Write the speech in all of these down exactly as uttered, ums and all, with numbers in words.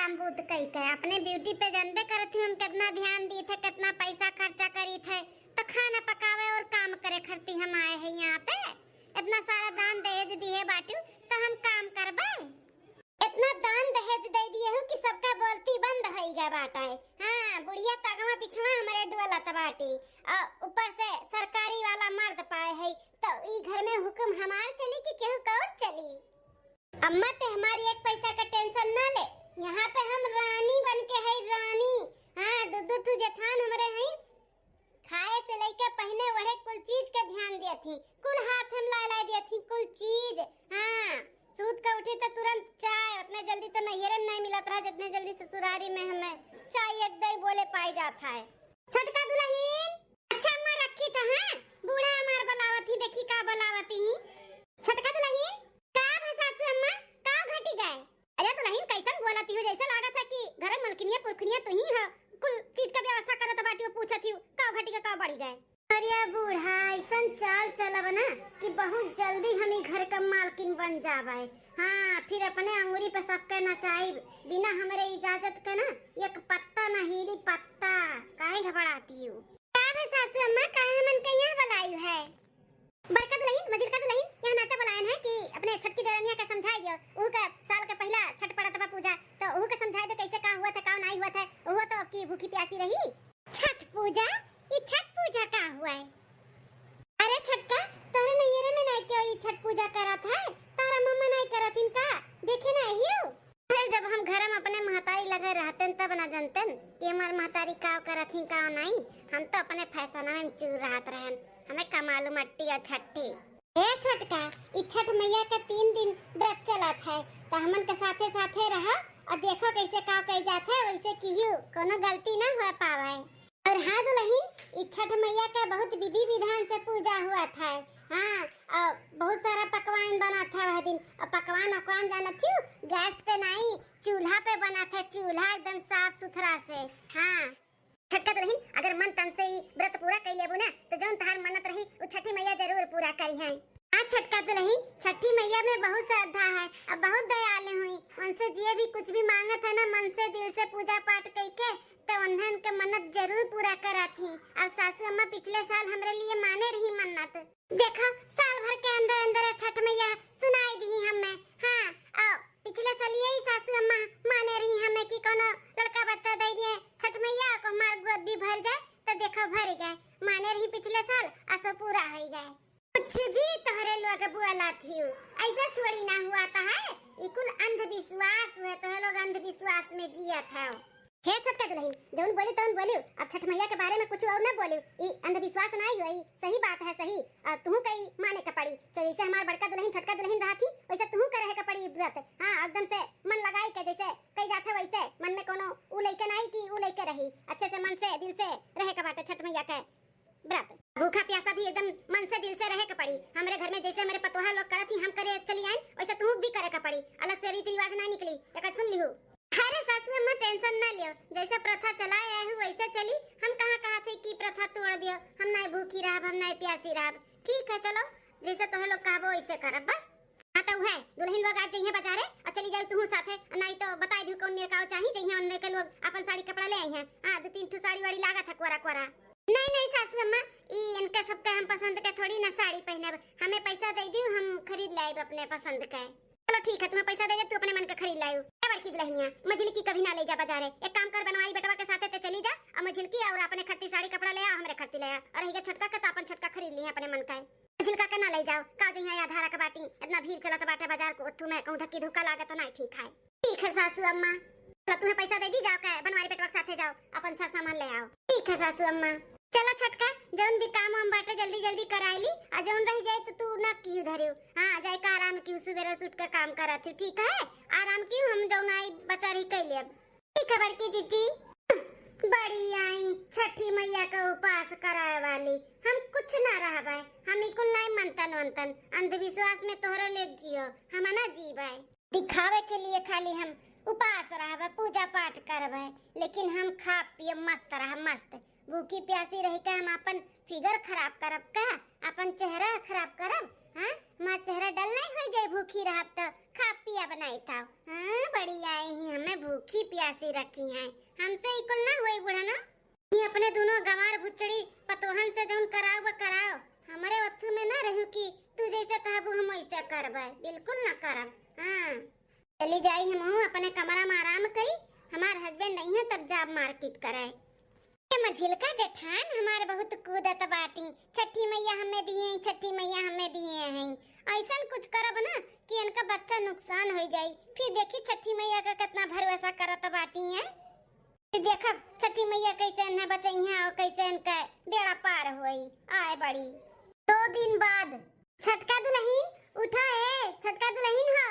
काम बूत कई के अपने beauty पे जानबे करत ही हम कितना ध्यान दीत है, कितना पैसा खर्चा करीत है, तो खाना पकावे और काम करे खरती हम आए हैं यहाँ पे। इतना सारा दान दहेज दिए बाटू, तो हम काम करबे? इतना दान दहेज दे दिए हो कि सबका बोलती बंद होई गए बाटे। हाँ, बुढ़िया तगवा पिछवा हमरे डोलत बाटी, और ऊपर से सरकारी वाला मर्द पाए है, तो ई घर में हुक्म हमार चली कि केहू का और चली? अम्मा, ते हमारी एक पैसा का tension ना ले, यहाँ पे हम रानी बन के है, रानी। हाँ, दू दू ठू जेठान हमरे हैं, खाए से लेके पहने ओढ़े कुल चीज के ध्यान दिया थी, कुल हाथ में लाए लाए दिया थी, कुल चीज। हाँ, सूत के उठी तो तुरंत चाय, उतने जल्दी तो नैहरे में नहीं मिलत रहा, जितने जल्दी ससुरारी में हमें चाय एक दई बोले पाई जात है। छोटका दुल्हन, अच्छा अम्मा रखी तो है, बूढ़ा हमार बुलावत ही, देखी का बुलावत ही। छोटका दुल्हन, का भा सासू अम्मा, का घटी गए? अरे दुल्हन, कैसन बोलत ही हो, जैसे लागत है कि घर में मलकिनिया पुरखनिया तू ही हो, कुल चीज का व्यवस्था करत बाटी हो, पूछत ही हो, का घटी गए, का बढ़ी गए? अरे बूढ़ा, ऐसन चाल चलब ना कि बहुत जल्दी हम ई घर का मालकिन बन जाबे। हाँ, फिर अपने अंगुरी पे सबके नचाइब, बिना हमरे इजाजत के ना एक पत्ता ना हिली, पत्ता। काहे घबराती हो? का बे सासू अम्मा, काहे हमन के यहाँ बुलायु है? बड़का दुल्हन, मझिलका दुल्हन, यहाँ नाते बुलायन है कि अपने छोटकी देवरनिया के समझाई दियो। उहू के साल के पहला छठ पड़त बा पूजा, तो उहू के समझाई दे कैसे का हुआ था, का नहीं हुआ था। उहो तो अब की भूखी प्यासी रही। छठ पूजा? ई छठ पूजा का हुआ है? अरे छोटका, तोहरे नैहरे में नहीं क्यों ई छठ पूजा करत है? तोहरा मम्मा नहीं करत हिन का? देखे ना हियो? अरे, जब हम घर में अपने महतारी लगे रहतेन, तब ना जानतेन कि हमार महतारी का करत ही, का नहीं। हम तो अपने फैशन में चूर रहत रहन, हमें का मालूम अट्टी और छट्टी। ए छोटका, ई छठ मैया के तीन दिन व्रत चलत है, तो हमन के साथे साथे रहा और देखो कैसे का कई जात है, वैसे किहू कोनो गलती ना हो पावे। और हाँ दुल्हन, ई छठ मैया का बहुत विधि विधान से पूजा हुआ था। हाँ, और बहुत सारा पकवान बना था वह दिन। और पकवान वकवान जानत थी, गैस पे नहीं, चूल्हा पे बना था, चूल्हा एकदम साफ सुथरा से। हाँ छोटका दुल्हन, अगर मन तन से ई व्रत पूरा कर लेबू ना, तो जौन तहार मन्नत रही, उ छठी मैया जरूर पूरा करी है। हाँ छोटका दुल्हन, छठी मैया में बहुत श्रद्धा है, अब बहुत दयालु हुई, उनसे जे भी कुछ भी मांगत है ना, मन से दिल से पूजा पाठ करके, तो उन्हन के मन्नत जरूर पूरा करत ही। और सासू अम्मा पिछले साल हमरे लिए माने रही मन्नत। देखो, साल भर के अंदर अंदर छठ मैया सुनाई दी हमें। हाँ, और पिछले साल यही सासू अम्मा माने रही हमें कि कोनो लड़का बच्चा दे दिए छठ मैया को, हमार गोद भी भर जाए, तो देखो भर गए। माने रही पिछले साल, असो पूरा हो गए। कुछ भी तोहरे लोग बोलत हियो, ऐसा थोड़ी ना हुआ था है। ई कुल अंधविश्वास हुए, तोहरे लोग अंधविश्वास में जियत हो। हे छोटका दुल्हन, जौन बोली तौन बोलियो, अब छठ मैया के बारे में कुछ और ना बोलियो। ई अंधविश्वास ना ही हुई, सही बात है, सही। और तुहू कई माने के पड़ी, तो जैसे हमार बड़का दुल्हन छोटका दुल्हन रहा थी, वैसे तुहू के रहे के पड़ी ई व्रत। हाँ, एकदम से मन लगाई के जैसे कई जात है वैसे, मन में कोनो ऊ लइके नहीं कि ऊ लइके रही, अच्छे से मन से दिल से रहे के बाटे छठ मैया के। व्रत। भूखा प्यासा भी एकदम मन से दिल से रहे के पड़ी। हमरे घर में जैसे हमरे पतोहा लोग करत ही हम करे चली आइन, वैसे तू भी करे के पड़ी। अलग से रीति रिवाज नहीं निकली, एकर सुन लिहू। अरे सासू अम्मा tension ना लियो, जैसे प्रथा चलाए आए हूँ वैसे चली। हम कहाँ कहा थे कि प्रथा तोड़ दियो, हम नहीं भूखी रहब, हम नहीं प्यासी रहब। ठीक है चलो, जैसे तुम्हें लोग कहबो वैसे करब बस। हाँ तो है, दुल्हन लोग आज जइहे बाजारे और चली जाओ तुहू साथे, नहीं तो बताई दू कौन मेरे का चाही, जइहे उनमें के लोग अपन साड़ी कपड़ा ले आई हैं। हाँ, दो तीन ठू साड़ी वाड़ी लागत है कोरा कोरा। नहीं नहीं सासू अम्मा, ई इनका सबका हम पसंद के थोड़ी ना साड़ी पहनब, हमें पैसा दे दियो, हम खरीद लाइब अपने पसंद के। चलो ठीक है, तुम्हें पैसा दे दे, तू अपने मन के खरीद लायू। ए बड़की दुल्हनिया, मझिलकी कभी ना ले जा बाजारे, एक काम कर, बनवारी बेटवा के साथे ते चली जा, और मझिलकी और अपने खत्ती साड़ी कपड़ा ले आ, हमरे खत्ती ले आ, और रहिया छोटका के तो अपन छोटका खरीद लिए अपने मन का। मझिलका के ना ले जाओ, का जइहाँ आधा रात बाटी, इतना भीड़ चलत बाटे बाजार को, ओथू में कहूँ धक्की धुक्का लागे तो नहीं ठीक है। ठीक है सासू अम्मा, चलो तुम्हें पैसा दे दी, जाओ के बनवारी बेटवा के साथे जाओ, अपन सर सामान ले आओ। ठीक है सासू अम्मा। चलो छोटका, जौन भी काम वाम बाटे जल्दी जल्दी कराई ली, आ जौन रह जाए तो तू ना किहू धरियो। हाँ, जाए का आराम किहू, सुबेरे से उठ के काम करत ही, ठीक है? आराम किहू, हम जौन आई बचा रही कई लेब। ठीक है बड़की जीजी। बड़ी आई छठी मैया का उपास कराए वाली, हम कुछ ना रहबे, हम ई कुल नाई मनतन वंतन, अंधविश्वास में तोहरो लेक जियो, हम ना जीबे। दिखावे के लिए खाली हम उपास रहबे, पूजा पाठ करबे, लेकिन हम खा पिए मस्त रह, मस्त। भूखी प्यासी रही के हम अपन figure खराब करब का, अपन चेहरा खराब करब? हाँ, हमार चेहरा dull नाहीं होइ जाई भूखी रहब त, खा पिया बनाई था। हाँ, बड़ी आई ही हमें भूखी प्यासी रखी हैं, हमसे ई कुल ना होई बुढ़नो। ई अपने दुनो गंवार भुचड़ी पतोहन से जौन कराओ बा कराओ, हमरे ओथू में ना रहू कि तू जैसे कहबू हम वैसे करबै, बिल्कुल ना करब। हाँ, चली जाई हमहू अपने कमरा में आराम करी, हमार husband अइहें तब जाब market करे। ए मझिलका जेठान हमार बहुत कूदत बाटी, छठी मैया हमें दिए, छठी मैया हमें दिए हैं। अइसन कुछ करब ना कि इनका बच्चा नुकसान होइ जाई, फिर देखी छठी मैया का कितना भरोसा करत बाटी हैं। फिर देखब छठी मैया कैसे इन्हें बचइहें और कैसे इनका बेड़ा पार होई। आए बड़ी। दो दिन बाद। छोटका दुलहिन, उठा ए, छोटका दुलहिन हो।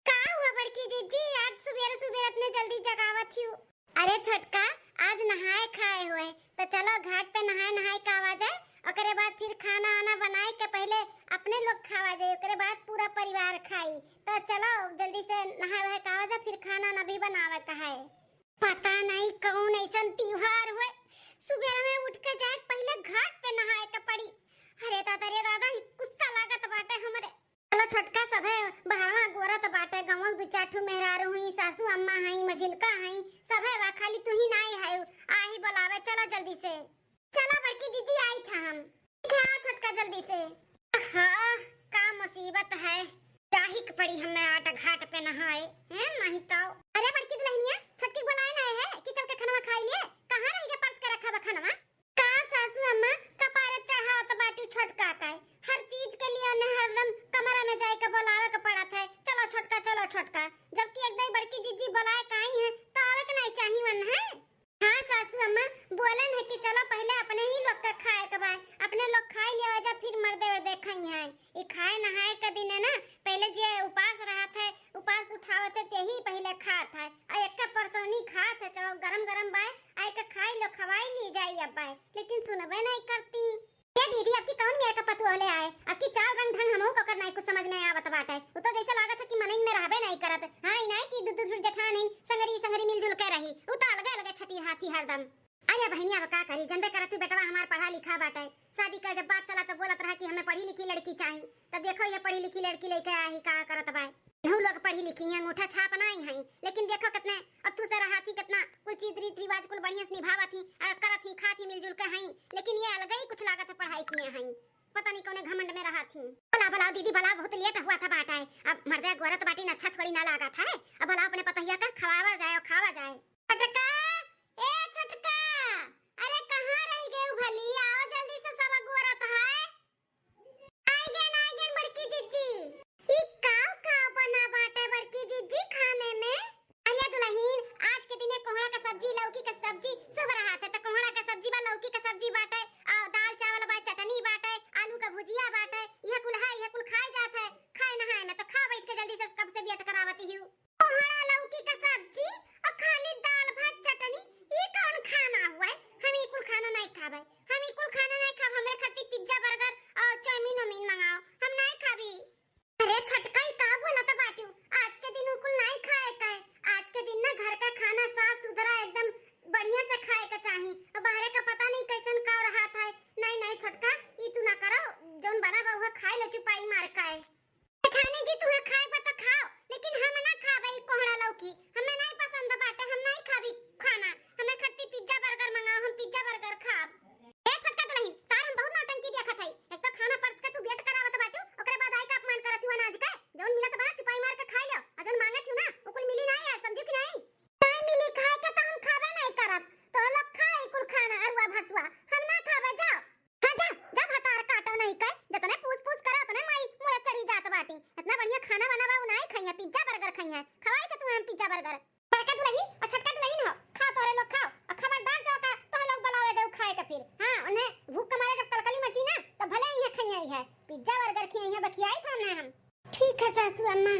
का हुआ बड़की जिज्जी, आज सुबेरे सुबेरे इतने जल्दी जगावत हियो? अरे छोटका, आज नहाए खाए होए, तो चलो घाट पे नहाए नहाए के आवा जाए, ओकरे बाद फिर खाना आना बनाए के पहले अपने लोग खावा जाए, ओकरे बाद पूरा परिवार खाई। तो चलो जल्दी से नहाए वहाए के आवा जाए, फिर खाना आना भी बनावे का है। पता नहीं कौन ऐसन त्योहार हुए, सुबेरे में उठ के जाए पहले घाट पे नहाए के पड़ी। अरे दादा रे दादा, ई गुस्सा लागत बाटे हमरे। चलो छोटका, सभे बहरवा गोरत बाटे, गाँव दू चार ठो मेहरारू हुई, सासू अम्मा हई, मझिलका हई, सभे बा, खाली तू ही नाई है, आही बोलावे, चलो जल्दी से। चलो बड़की दीदी, आई था हम। ठीक है, आओ छोटका जल्दी से। हाँ, का मुसीबत है, जाही के पड़ी हमें आट घाट पे नहाए, हैं माही तो। अरे बड़की दुलहिनिया, छोटकी बोलाए ना है कि चल के खनवा खाई ले, कहाँ रह गया परस के रखा बा खनवा? का सासू अम्मा कपारे चढ़ावत बाटू छोटका का? हर चीज के लिए उन्हें हरदम कमरा में जाए के बोलावे के पड़त है, "चलो छोटका, चलो छोटका।" जबकि एक दाई बड़की जिज्जी बोलाए के आई है, तो आवे के नहीं चाही वन है? हाँ सासू अम्मा, बोलन है कि चलो पहले अपने ही लोग का खाए के बा, अपने लोग खाई लेवा जा, फिर मर्दे वर्दे खाई हैं। ई खाए नहाए के दिन है ना, पहले जे उपास रहत है, उपास उठावत है, तेही पहले खात है। आ एक परसौनी खात है, चलो गरम गरम बाय, आ एक खाई लो, खवाई ली जाई अब बाय, लेकिन सुनबे नहीं करती। ए दीदी, अब की कौन मेर का पतुआ ले आए? अब की चाल रंग ढंग हमहू का ओकर नहीं कुछ समझ में आवत बाटे। उ तो जैसे लागत है कि मनई में रहबे नहीं करत। हाँ, ई नहीं कि दू दू जुड़ जेठान हईन, संगरी संगरी मिलजुल के रही। उ तो अलगे अलगे छटी हाथी हरदम। अरे बहिनी, अब का करी, जनबे करत ही बेटवा हमार पढ़ा लिखा बाटे। शादी का जब बात चला तो बोलत रहा कि हमें पढ़ी लिखी लड़की चाही। तब देखो ये पढ़ी लिखी लड़की लेके आई का करत बा। इहू लोग पढ़ी लिखी हैं, अंगूठा छाप नाई हैं, लेकिन देखो कितने अथू से रहत ही, कितना कुल चीज रीत रिवाज कुल बढ़िया से निभावत ही, आ, करत ही, खात ही, मिलजुल के हैं, लेकिन ये अलग ही कुछ लागत है पढ़ाई किए हैं। पता नहीं कौने घमंड में रहत ही। भला भला दीदी भला, बहुत लेट हुआ था बाटा है। अब मर्दे गोरत बाटी न अच्छा थोड़ी ना लागत है। अब भला अपने पतोहिया का खवावा जाए और खावा जाए। छोटका, ए छोटका, अरे कहाँ रह गए भली? आओ जल्दी से, सब गोरत है। आइगन, आइगन बड़की जिज्जी। ई काव काव बना बाटे बड़की जिज्जी खाने में? अरे दुलहिन, आज के दिने कोहड़ा का सब्जी, लौकी का सब्जी शुभ रहत है, तो कोहड़ा का सब्जी बा, लौकी का सब्जी बाटे, और दाल चावल बा, चटनी बाटे, आलू का भुजिया बाटे, यह कुल है, यह कुल खाए जात है। खाए नहाए में तो खा बैठ के जल्दी से, कब से वेट करावत ही। कोहड़ा लौकी का सब्जी और खाली दाल भात चटनी, ई कौन खाना हुआ है? हम ई कुल खाना नहीं खाबे, हम ई कुल खाना नहीं खाब। हमरे खातिर पिज्जा बर्गर और चाउमीन वाउमीन मंगाओ, हम नहीं खाबी। अरे छोटका, ई का बोलत बाटू? आज के दिन उ कुल नहीं खाए का है। आज के दिन ना घर का खाना साफ सुथरा एकदम बढ़िया से खाए का चाही। अब बाहरे का पता नहीं कैसन का रहत है। नहीं नहीं छोटका, ई तू ना करो, जौन बना बा उहे खाए ले चुपाई मार का है। जेठानी जी, तुहे खाए बा त खाओ, लेकिन हम ना खाबे ई कोहड़ा लौकी, हमें नहीं पसंद बाटे, हम नहीं खाबी खाना, हमें खट्टी पिज्जा बर्गर मंगाओ, हम पिज्जा बर्गर खाब। ए छोटका दुलहिन, तार हम बहुत नौटंकी देखत हई, एक तो खाना परस के तू वेट करावत बाटू, ओकरे बाद आई का अपमान करत हू अनाज के। जौन मिलत बा चुपाई मार के खाई लो, आ जौन मांगत हू ना, उ कुल मिली नहीं यार, समझू कि नहीं? नहीं मिली खाए के तो हम खाबे नहीं करब, तो लोग खाए कुल खाना अरुआ भसुआ, हम ना खाबे, जाओ। हाँ जा, जा भतार काटो नहीं के, जतने पूछ पूछ करे उतने माई मुड़े चढ़ी जात बाटी। इतना बढ़िया खाना बना बा, उ नाई खइया, पिज्जा बर्गर खइया। खवाई थे तुम्हें हम पिज्जा बर्गर। बड़का दुलहिन और छोटका दुलहिन हो, खाओ तोरे लोग खाओ, और खबरदार जाओ का तोहे लोग बुलावे गए खाए के फिर। हाँ, उन्हें भूख के मारे जब कलकली मची ना, तो भले इहे खइया इहे पिज्जा बर्गर खिया, इहे बखियाई था ना हम। ठीक है सासू अम्मा।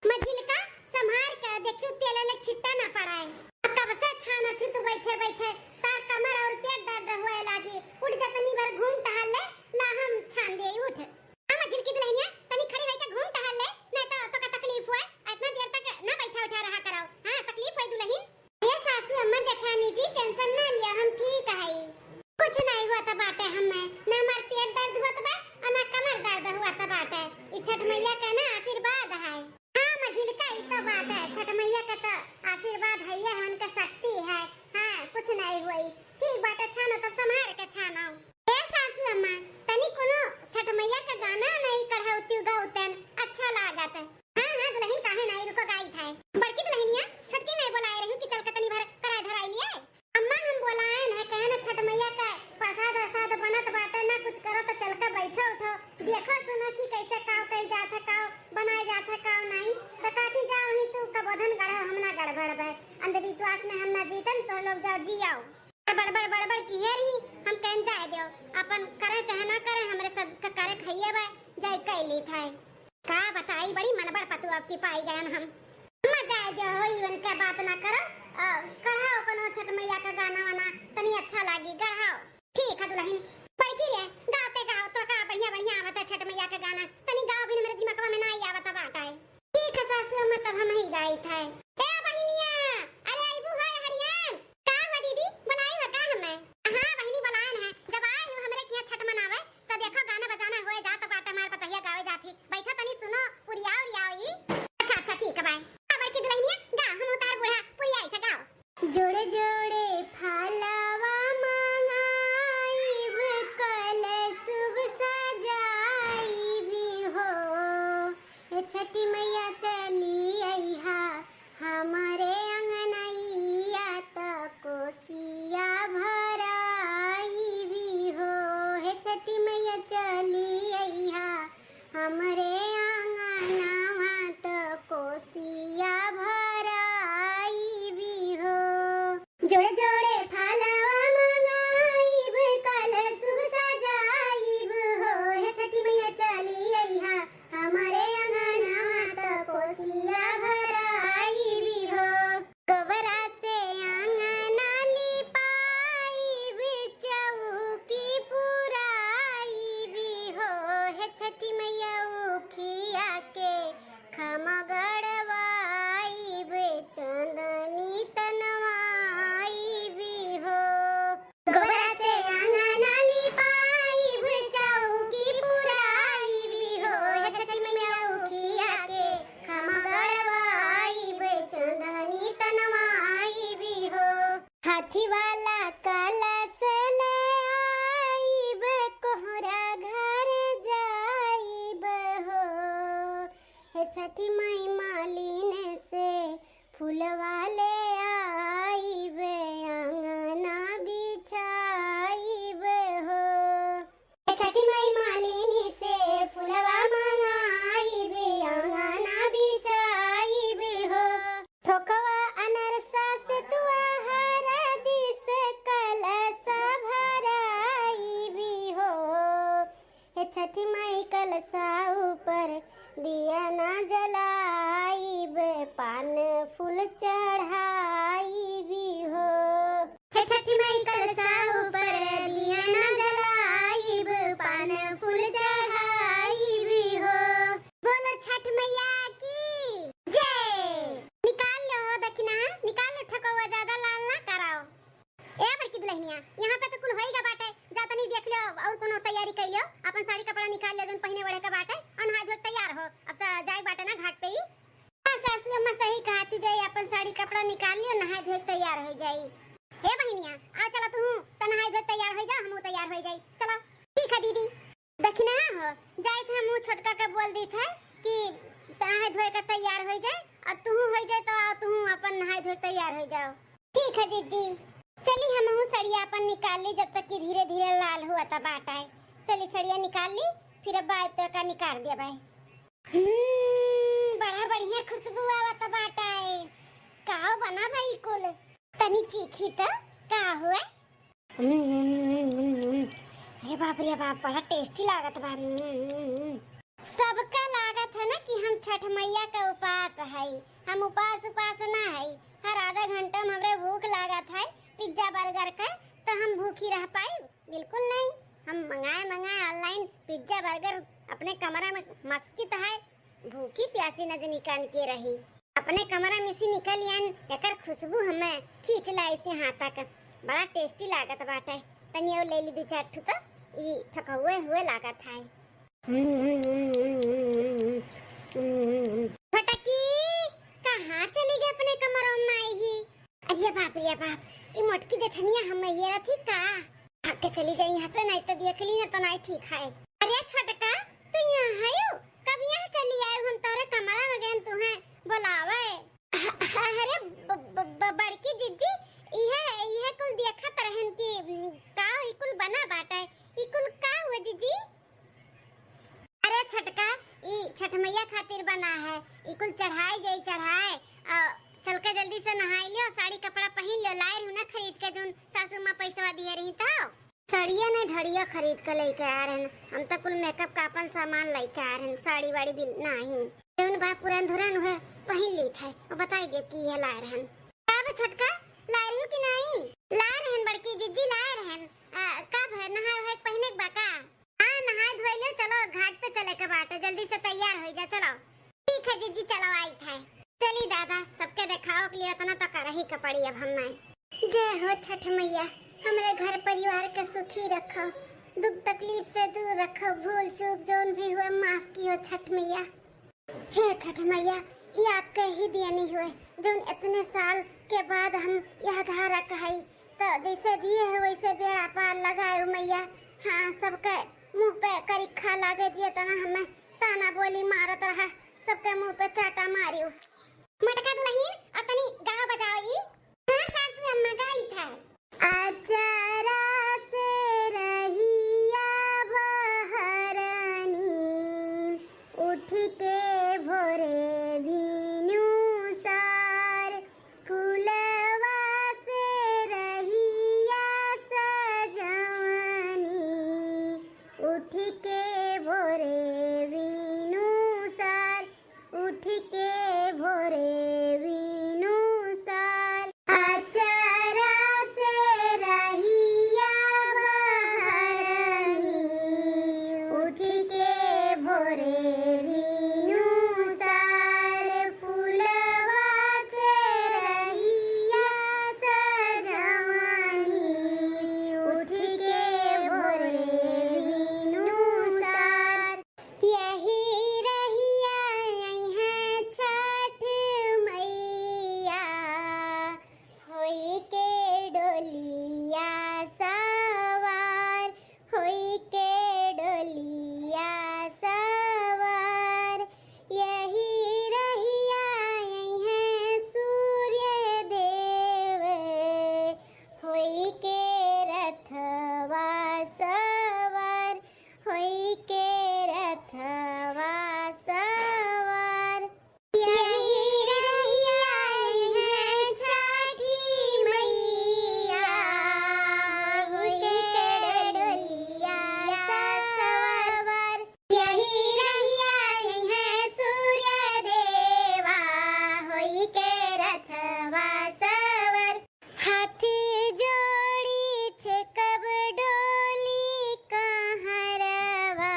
मझिलका, संभार के देखियो, तेल ले छिट्टा ना पड़ाए। आ कब से छानत ही तू बैठे बैठे, तार कमर और पेट दर्द होए लागी। उठ जा, तनी भर घूम टहल ले, ला हम छान दे, उठ। आ मझिलकी दुलहिनिया, तनी खड़ी रह के घूम टहल ले, नहीं तो तोका तकलीफ होए। इतना देर तक ना बैठा उठा रहा करो। हाँ, तकलीफ होए दुलहिन। हे सासू अम्मा जेठानी जी, tension ना लिया, हम ठीक हई। कुछ नहीं हुआ तो बाटे हमें, ना हमार पेट दर्द हुआ तो बा, और ना कमर दर्द तो बात है, छठ मैया का तो आशीर्वाद है, ये उनका शक्ति है। हाँ, कुछ नहीं हुई। ठीक बाटे, छानो तब संभार के छानो। ए सासू अम्मा, तनी कोनो छठ मैया का गाना नहीं कढ़ौती गाउतन, अच्छा लागत। हाँ, हाँ, दुल्हन काहे नहीं, रुको गाई था। बड़की दुल्हनिया, छोटकी नहीं बोलाए रही कि चल के तनी भर कराए धराई लिए। अम्मा हम बोलाए न, कहे न छठ मैया का प्रसाद अरसाद बनत बाटे ना, कुछ करो तो चल के बैठो उठो, देखो सुनो कि कैसे काव कई जात है, काव बनाए जात है, काव नहीं। तो कहती जा वहीं तू कबोधन गढ़ो, हम ना गड़बड़बे, अंधविश्वास में हम ना जीतन, तो लोग जाओ जी आओ। बड़बड़ बड़बड़ किए रही, हम कहन जाए दो, अपन करे चाहे ना करे, हमरे सब के करे खाइए बा, जाए कैली था। का बताई, बड़ी मनबड़ पतु आपकी पाई गयन हम। अम्मा जाए दो, होई उनके बात ना करो, अ, कढ़ाओ कोनो छठ मैया का गाना वाना, तनी अच्छा लागी, गढ़ाओ। ठीक है दुल्हन, बड़की रे, गाओ ते गाओ, तो का बढ़िया बढ़िया आवत है छठ मैया का गाना, तनी गाओ, बिन मेरे दिमागवा में ना आई आवत बाटा है। ठीक है सासू अम्मा, तब हम ही गाई था। ए बहिनिया, अरे अइबू है हरियान? का हुआ दीदी, बुलाई हो का हमें? हाँ बहिनी, बुलायन है, जब आए हो हमरे किहाँ छठ मनावे, तो देखो गाना बजाना होए जात बाटे, हमार पतहिया गावे जात ही। बैठो तनी सुनो, पुरियाओ उरियाओ ई। अच्छा, अच्छा, ठीक है, बाय। आ बड़की दुल्हनिया, गा, हम उतार बूढ़ा पुरियाई था, गाओ। जोड़े जोड़े फलवा मंगाइब, कलशुभ सजाइब हो। हे छठी मैया चली अइहा, हमरे अंगनैया त कोसिया भराइबी हो। हे छठी मैया चली अइहा, हमरे अंगनवा त कोसिया भराइबी हो। जोड़े जोड़े फलवा मंगाइब, कलशुभ सजाइब हो। हे छठी मैया चली अइहा, हमरे अंगनवा त कोसिया भराइबी हो। गोबरा से अंगना लिपाइब, चौकी पुराइबी हो। हे छठी मैया उखिया के खमा गड़वाइब, चंदनी तनवाइबी हो। गोबरा से अंगना लिपाइब, चौकी पुराइबी हो। हे छठी मैया उखिया के खमा गड़वाइब, चंदनी तनवाइबी हो। हाथी वाला कलश ले आइब, कोहरा घर जाइब हो। हे छठी माई मालिन से फुलवा ले आइब, अंगना बिछाइब हो। हे छठी माई मालिनी से फुलवा मंगाइब, अंगना बिछाइब हो। ठोकवा अनरसा से तुआ हरदी से कलश भराइब हो। हे छठी माई कलशा ऊपर दिया ना जलाइब, पान फूल चढ़ाइबी हो। हे छठी माई कलशा ऊपर दिया ना जलाइब, पान फूल चढ़ाइबी हो। बोलो छठ मैया की जय। निकाल लो हो दखिना, निकाल लो ठकौआ, ज्यादा लाल ना कराओ। ए बड़की दुल्हनिया, यहाँ पे तो कुल होइगा बाटे, जा तनी देख लियो और कोनो तैयारी कर लियो, अपन साड़ी कपड़ा निकाल लियो जौन पहिने ओढ़े का बाटे और नहाए धोए के तैयार हो। अब सा जाए बाटे ना घाट पे ही। हाँ सासू अम्मा सही कहा, तू जाई अपन साड़ी कपड़ा निकाल लियो, नहाए धोए के तैयार हो जाई। हे बहिनिया, आ चला तू त नहाए धोए के तैयार हो जा, हम तैयार हो जाई, चला। ठीक है दीदी। दखिना हो, जाइत है मुँह छोटका के बोल दीत है कि नहाए धोए के तैयार हो जाए और तू हो जाए तो आओ तू अपन नहाए धोए के तैयार हो जाओ। ठीक है जीजी, चली हमहू सड़िया अपन निकाल ली, जब तक कि धीरे धीरे लाल हुआ था बाटा है। चली सड़िया निकाल ली, फिर अब बाय तो का निकाल दिया भाई। हम्म, बड़ा बढ़िया खुशबू आवत बाटा है। काव बना भाई कुल? तनी चीखी तो का हुआ? हम्म, अरे बाप रे बाप, बड़ा tasty लागत बा। हम्म, सबका लागत है ना कि हम छठ मैया का उपास है। हम उपास उपास ना है, हर आधा घंटा में हमरे भूख लागत है pizza burger का, तो हम भूखी रह पाई? बिल्कुल नहीं। हम मंगाए मंगाए online pizza burger अपने कमरा में मस्कित है, भूखी प्यासी न जनी कान के रही। अपने कमरा में से निकल आन, एकर खुशबू हमें खींच लाई से हाथ तक। बड़ा tasty लागत बाटे। तनी और ले ली दो चार ठो तो ई ठकौए हुए लागत है। छोटकी, बाप रे बाप, ई मोटकी जेठनिया हम हेरत ही का? भाग के चली जाई यहाँ से, नहीं तो देख ली ना तो नहीं ठीक है। अरे छोटका, तू यहाँ आयो? कब यहाँ चली आयो? हम तोरे कमरा में गए, तुहे बोलावे। अरे ब-, ब-, ब-, बड़की जिज्जी, इहे, इहे कुल देखत रहन कि, उम, का ई कुल बना बाटे, ई कुल का हुआ जिज्जी? अरे छोटका, ई छठ मैया खातिर बना है, ई कुल चढ़ाई जाई, चढ़ाए। आ, चल के जल्दी से नहाई लियो, साड़ी कपड़ा पहिन लियो, लाए रहू ना खरीद के, जोन सासू माँ पैसवा दिए रही तो। साड़िया नहीं, ढड़िया खरीद के लेके आ रहन, हम तो कुल मेकअप का अपन सामान लेके आ रहन, साड़ी वाड़ी भी नहीं। जौन बा पुरान धुरान उहे पहिन लीत है, वो बताई देब कि ये लाए रहन। का बा छोटका, लाए रहू कि नहीं? लाए रहन बड़की जिज्जी, लाए रहन। आ, का भय, नहाए वहाए के पहिने के बा का? हाँ, नहाए धोए ले, चलो घाट पे चले के बाटे, जल्दी से तैयार हो जा, चलो। ठीक है जिज्जी, चलो आई थे। चली दादा, सबके देखाओ के लिए इतना तो करही के पड़ी अब हमें। जय हो छठ मैया, हमरे घर परिवार के सुखी रखो, दुख तकलीफ से दूर रखो, भूल चूक जौन भी हुए माफ कियो छठ मैया। हे छठ मैया, ये आपके ही देनी हुए, जौन इतने साल के बाद हम यह धारा कहाई, तो जैसे दिए हो वैसे बेड़ा पार लगाए हो मैया। हाँ, सबके मुंह पे करिखा लागे, जे तना हमें ताना बोली मारत रहा, सबके मुंह पे चाटा मारियो। मटका दुलहिन, अतनी गाँव बजाओ ई। हाँ सासू अम्मा, गाई था। अचरा से रहिया बहरनी, उठ के भोरे भीनु सार, फुलवा से रहिया सजवनी, उठ के भोरे भीनु सार, उठ के भोरे भीनु सार। अचरा से रहिया बहरनी, उठ के भोरे भीनु सार, फुलवा से रहिया सजवनी, उठ के भोरे भीनु सार। यही रहिया अइहें छठ मैया, होई के डोलिया सवार, होई के डोलिया सवार। यही रहिया अइहें सूर्य देव, होई के रथवा सवार, होई के रथवा सवार। यही रहिया अइहें छठी मैया, होई के डोलिया सवार। यही रहिया अइहें सूर्य देवा, होई के रथवा सवार। हाथ जोड़ी छेकब डोली कहरवा,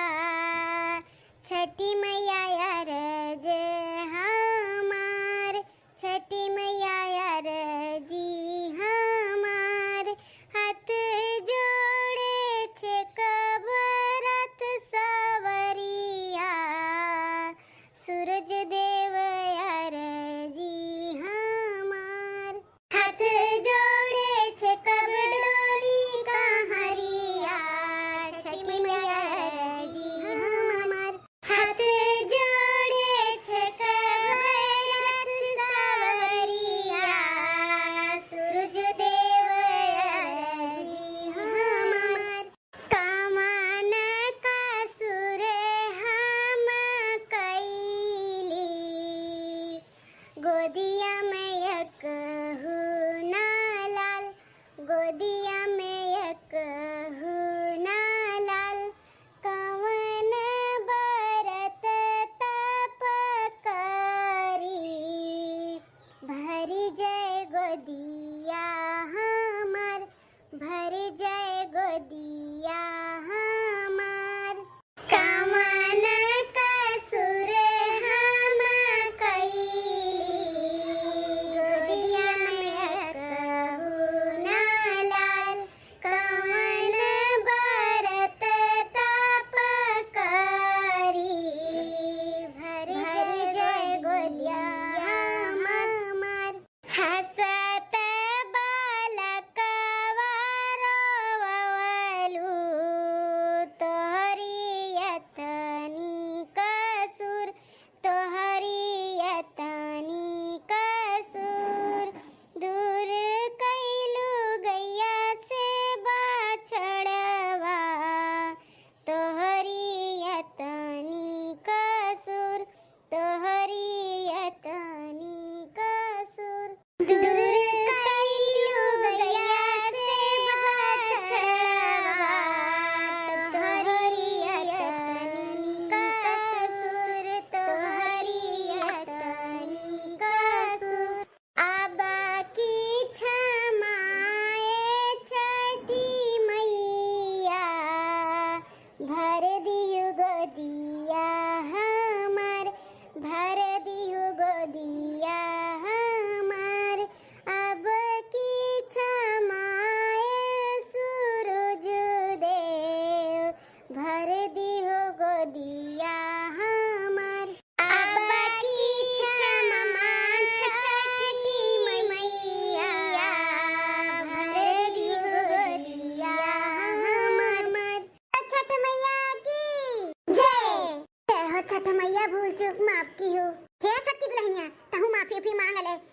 छठी मैया अरज हमार, छठी मैया अरजी हमार। हाथ जोड़े छेकब रथ सवरिया, सूरज देव अरजी हमार। हाथ जोड़े छेकब डोली कहरिया, छठी मैया अरजी हमार। हाथ जोड़े छेकब रथ सवरिया, सूरज देव अरजी हमार। कवन कसूर हम कइली, गोदिया में एकहू ना लाल, गोदिया में एकहू ना लाल। कवन बरत तप करी, भरि जाए गोदिया हमार, भरि जाए गोदिया हमार। कवन कसूर हम कइली, गोदिया में एकहू ना लाल। कवन बरत तप करी, भरि जाए गोदिया हमार। हँसत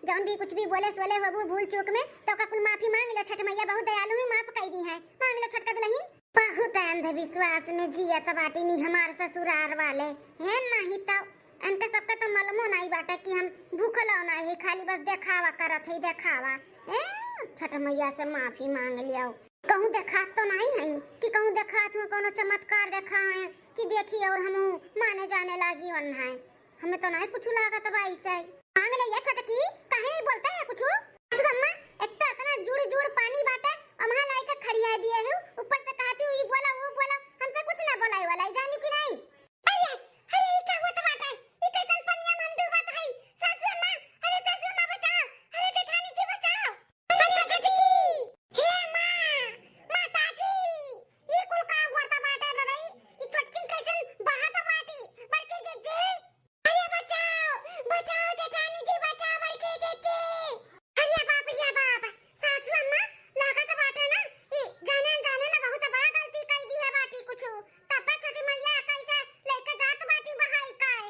जौन भी कुछ भी बोले सोले होबू भूल चूक में, तो ओका कुल माफी मांग लो। छठ मैया बहुत दयालु है, माफ कई दिहैं। मांग लो छोटका दुलहिन। बहुत अंधविश्वास में जियत बाटी नी हमार ससुरार वाले। है नहीं तो इनके सबके तो मालूमो नहीं बाटे कि हम भूखलो नहीं है, खाली बस देखावा करत है, देखावा। ए, छठ मैया से माफी मांग लियो। कहूँ देखात तो नहीं है कि कहूँ देखात हुए कोनो चमत्कार देखाए कि देखी और हमहू माने जाने लागी वन है। हमें तो नहीं कुछ लागत बा ऐसे। मांग ले ये छोटकी, काहे नहीं बोलते है कुछ? सासू अम्मा, एक तो इतना जुड़ जुड़ पानी बाटे, अम्हा लाई के खड़िया दिए हो, ऊपर से कहती हूँ, "ई बोला, वो बोला", हमसे कुछ ना बोलाई वाला, जानी कि नहीं? अरे, अरे, ई का होत बाटे? ई कैसन पनिया में हम डूबत हई? सासू अम्मा, अरे सासू अम्मा बचाओ, अरे जेठानी जी बचाओ। अरे छोटकी, हे माँ, माता जी, ई कुल का होत बाटे रे? ई छोटकिन कैसन बहत बाटी? बड़की जीजी, अरे बचाओ, बचाओ जेठानी जी, बचाओ बड़की जीजी। अरे बाप रे बाप, सासू अम्मा, लागत बाटे ना, ई जाने अनजाने में बहुत बड़ा गलती कई दी है बाटी कुछ। तब्बे छठी मैया कैसे लेके जात बाटी बहाई काए।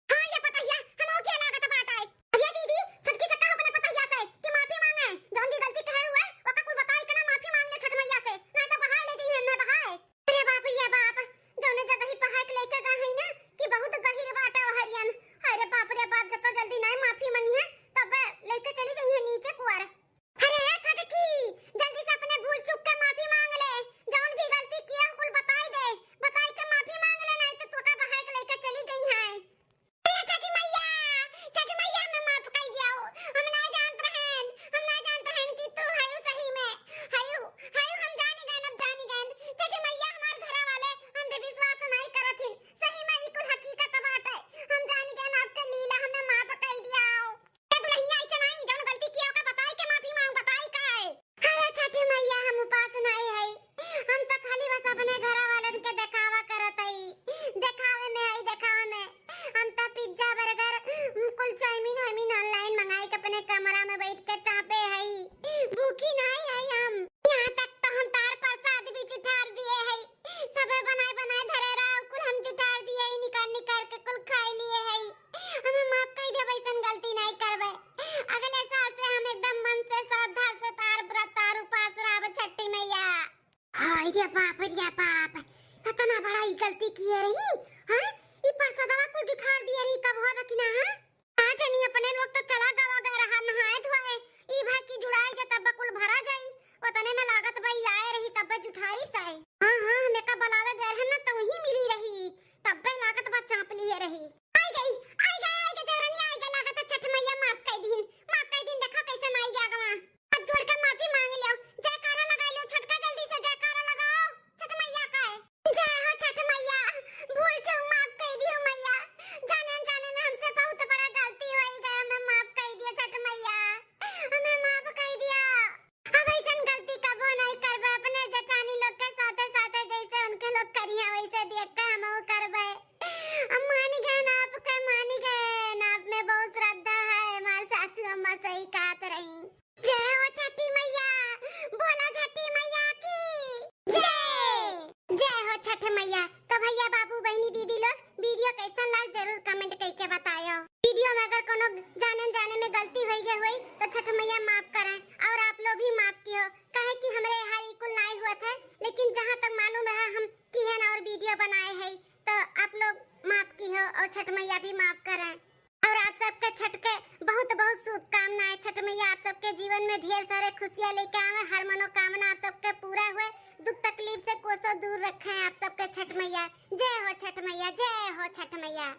हाँ ये पतहिया, हमहू के लागत बाटे। अरे दीदी, छोटकी से कह अपने पतहिया से कि माफी मांगे, जौन भी गलती कहे हुए, ओका कुल बताई के ना माफी मांग ले छठ मैया से, नहीं तो बहाए ले जइहैं, ना बहाए। अरे बाप रे बाप, जौने जगही पहाड़ के लेके गए हैं ना कि बहुत गहिर बाटे हरियन। अरे बाप रे बाप, जतो जल्दी नहीं माफी मंगिहैं, तब लेके चली जइहैं नीचे कुआर। अरे ए छोटकी, जल्दी से अपने भूल चूक के माफी मांग ले, जौन भी गलती किया हो कुल बताई दे, बताई के माफी मांग ले, नहीं तो तोका बहाए के लेके चली जइहैं। ए छठी मैया, छठी मैया, हमें माफ कर दियो। हम ना जानत रहन, हम ना जानत रहन कि तू हयू सही में। हयू, हयू हम जानी गए, अब जानी गए। छठी मैया, हमार घरा वाले अंधविश्वास नहीं करत हिन। सही में ई कुल हकीकत बाटे। हम जानी गए आपके लीला, हमें माफ कर दियो। ए दुलहिनिया, ऐसे नहीं, जौन गलती किया ओका बताई के माफी मांग, बताई का है? अरे छठी मैया, हम उपास नहीं है, हम तो खाली बस अपने घरा वालन के देखावा करत हई, देखावे में हई, देखावे में। हम तो पिज्जा, बर्गर, कुल चाउमीन वाउमीन online मंगाई के अपने कमरा में बैठ के चापे हई, भूखी नहीं हई हम। यहाँ तक तो हम तार प्रसाद भी जुठार दिए हई, सबे बनाए बनाए धरे रहा, कुल हम जुठार दिए हई, निकाल निकाल के कुल खाई लिए हई। हमें माफ कर दे, वैसन गलती नहीं करबे। अगले साल से हम एकदम मन से, श्रद्धा से तार व्रत, तार उपास रहब छठी मैया। हाय रे बाप रे बाप, इतना बड़ा ई गलती किए रही, हाँ? ई प्रसादवा कुल जुठार दिए रही, कब हो रखी ना, हाँ? आ जनी अपने लोग तो चला गवा गए रहा नहाए धोए, ई भाई की जुड़ाई जे तब कुल भरा जाई, ओतने में लागत बा ई आए रही तब जुठारी साए। हाँ, हाँ, हम एका बुलावे गए रहन ना तो वही मिली रही, तब्बे लागत बा चाप लिए रही। आई गई, आई गई, आई गई देवरनिया, आई गई, लागत है छठ मैया माफ कर दीन, माफ कर दीन, देखो कैसे आई गया गवा। हाथ जोड़ के माफी मांग लियो, जयकारा लगा लियो, छोटका जल्दी से जयकारा लगाओ, छठ मैया का है। जय हो छठ मैया, भूल चूक माफ कर दियो मैया, जाने अनजाने में हमसे बहुत बड़ा गलती हो गया, हमें माफ कर दियो छठ मैया, हमें माफ कर दिया। अब ऐसन गलती कबो नहीं करबे, अपने जेठानी लोग के साथे साथे जैसे उनके लोग करिए वैसे देख के हमहू करबे। हम मान गए ना आपके, मान गए ना, आप में बहुत श्रद्धा है, हमार सासू अम्मा सही कहत रही। जय हो छठी मैया, बोलो छठी मैया की जय। जय हो छठ मैया। तो भैया बाबू बहनी दीदी लोग, video कैसन लाग जरूर comment करके बतायो। Video में अगर कोनो जाने जाने में गलती होई गए होई तो छठ मैया माफ करें और आप लोग भी माफ कियो, काहे कि हमरे यहाँ ई कुल नाई हुआ था, लेकिन जहाँ तक मालूम रहा हम किहन और video बनाए है, तो आप लोग माफ कियो और छठ मैया भी माफ करें। और आप सबके छठ के बहुत बहुत शुभकामनाएं। छठ मैया आप सबके जीवन में ढेर सारे खुशियाँ लेके आवे, हर मनोकामना आप सबके पूरा हुए, दुख तकलीफ से कोसों दूर रखें आप सबके छठ मैया। जय हो छठ मैया, जय हो छठ मैया।